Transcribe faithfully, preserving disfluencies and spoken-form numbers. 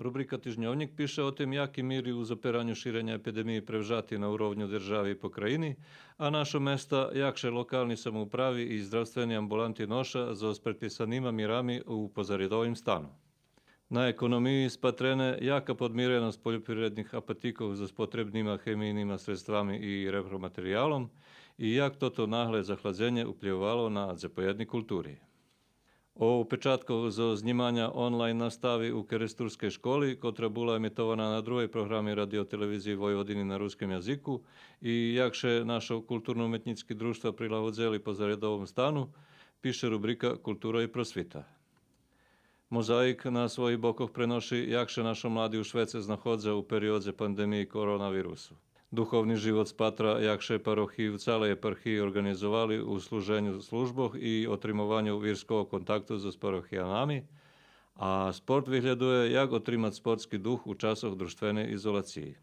Рубрика Тижньовнїк пише о тим яки мири у запираню ширеня епидемиї превжати на уровню держави и покраїни, а нашо места, як ше локални самоуправи и здравствени амбуланти ноша зоз предписанима мирами у позарядовим стану. На економиї спатрене яка подмиреносц польопривредних апатикох зоз потребнима хемийнима средствами и репроматериялом и як тото нагле захладзенє уплївовало на дзепоєдни култури. О упечаткох зоз знїманя онлайн настави у керестурскей школи, котра була емитована на другей програми Радио-телевизиї Войводини на руским язику, и як ше нашо културно-уметнїцки дружтва прилагодзели позарядовом стану, пише рубрика Култура и просвита. Мозаїк на своїх бокох преноши як ше нашо млади у швеце знаходза у периодзе пандемиї коронавирусу. Духовни живот спатра як ше парохиї у цалей єпархиї орґанизовали у служеню службох и отримованю вирского контакту зоз парохиянами, а спорт виглєдує як отримац спортски дух у часох дружтвеней изолациї.